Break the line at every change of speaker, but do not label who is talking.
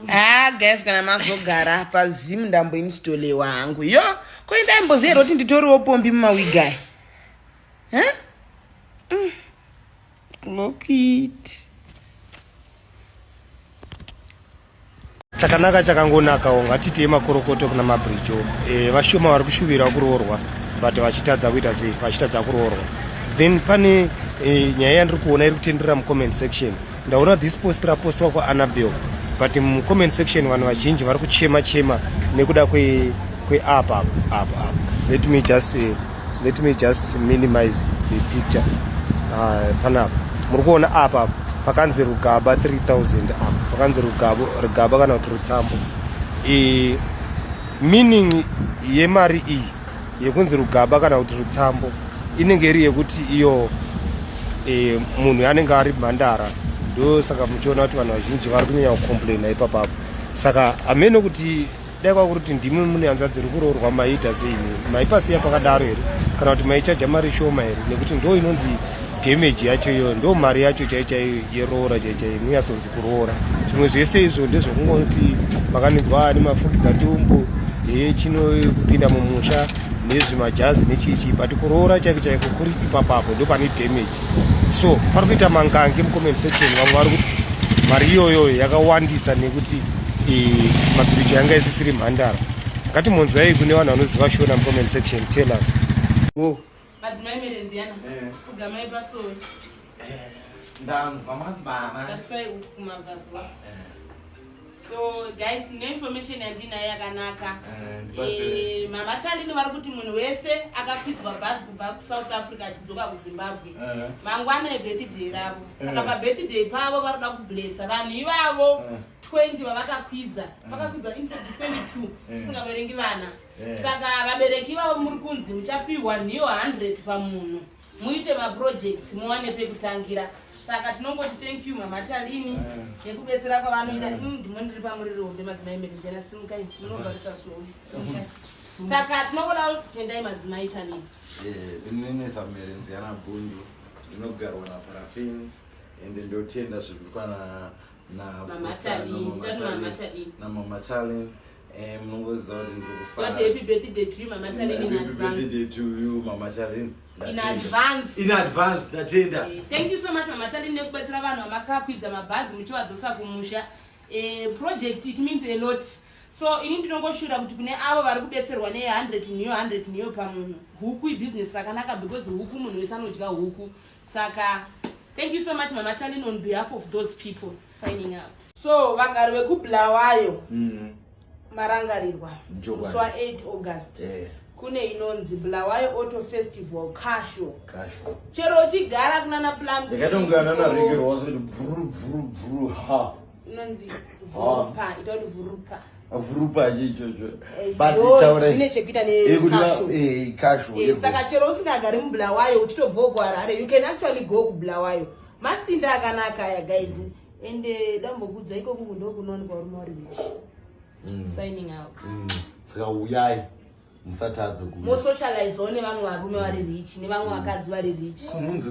Ah, guys kana mazogara paZim ndamboinstolewa hangu yo ko indaimboziva here kuti nditoriwo pombi mumawig aya huh? Look it.
Chakanaka chakangonakawo, ngatitei makorokoto kuna Mabrijo. Vashoma vari kushuvira kuroorwa but vachitadza kuita sei, vachitadza kuroorwa. Then pane nyaya yandiri kuona iri kutenderera mucomment section. Ndaona this post rapostwa kwaAnnabel, but mucomment section vanhu vazhinji vari kuchema chema nekuda kweapa apa apa apa. Let me just minimize the picture. Panapa muri kuona apa pakanzi rugaba 3000, apa pakanzi rugaba kana kuti rutsambo. Meaning yemari iyi yekunzi rugaba kana kuti rutsambo inenge iri yekuti iyo munhu anenge ari mhandara. Ndo saka muchiona kuti vanhu vazhinji vari kunyanya kucomplaina ipapapo. Saka hamene kuti dai kwakuri kuti ndimi mune hanzvadzi iri kuroorwa, maiita sei? Maipasiya pakadaro here kana kuti maichaja mari shoma here? Nekuti ndo inonzi damage yacho iyoyo, ndo mari yacho chai chaiyo yeroora chai chaiyo inonyatsonzi kuroora. Zvimwe zvese izvo ndezvekungoti makaninzwa nemafukidza dumbu chino kupinda mumusha nezvimajazi nechichi, but kuroora chaiko chaiko kuri ipapapo, ndo pane damage. So pari kuita mangange mucomment section. Vamwe vari kuti mari iyoyo yakawandisa nekuti mabhirijo yanga isisiri mhandara. Ngatimonzwai kune vanhu vanoziva Shona mucomment section. Tell us.
Oh.
Madzimai Merenziana, fugamai pasoro.
Ndanzwa, madzibaba.
Tarisai uku kumabvazuva. So guys, neinformation yandinayo yakanaka.
Ndibatsire.
Mama Talini vari kuti munhu wese akakwidzwa bhazi kubva kuSouth Africa achidzoka kuZimbabwe, mangwana ebirthday ravo, saka pabirthday pavo vari kuda kublessa vanhu ivavo 20 vavakakwidza. Vakakwidza in fact 22, tisingaverengi vana. Saka vabereki ivavo muri kunzi muchapiwa nhiyo 100 pamunhu, muite maprojects, muwane pekutangira. Saka tinongoti thank you, Mama Talini, nekubetsera kwavanoita. Ndimo ndiri pamuriri hombe. Madzimai Merenjana, simukai, munovharisa sowe. Simukai. Saka tinongoda kutendai, Madzimai Talini.
Inini saMerenziana Bundu ndinogarwa naParafini, ende ndotenda zviri kuitwa
Mama Talini, tati Mama Talini.
naMama Talini. Munongoziva kuti ndiri kufara.
Tati happy birthday to you, Mama Talini, in
Happy
advance.
birthday to you, Mama Talini.
In
Ndatenda.
advance.
In advance, ndatenda.
Thank you so much, Mama Talini, nekubatsira vanhu vamakakwidza mabhazi muchivadzosa kumusha. Project it means a lot. So ini ndinongoshura kuti kune avo vari kubetserwa ne100 niyo, 100 niyo pamunhu, huku ibhizinesi rakanaka because huku munhu wese anodya huku. Saka thank you so much, Mama Talini, on behalf of those people. Signing out. So vagari vekuBulawayo, marangarirwa.
Chokwadi.
Musi wa8 August kune inonzi Bulawayo Auto Festival car show.
Kasho.
Chero uchigara kunana Plum
Ndakatongana naregerwa kuti bvuru bvuru bvuru ha.
Inonzi vurupa, ita kuti vurupa.
Vurupa chichocho.
But zvine chekuita necar show.
Car show.
Saka chero usingagari muBulawayo, uchitobvawo kuHarare, you can actually go kuBulawayo. Masinda akanaka aya, guys. Ende dambokudza ikoko ndo kunowanikwa varume vari rich. Signing out.
Saka uyai, musatadze ku
Mosocializewo nevamwe varume vari rich nevamwe vakadzi vari rich.
Kunhunzi.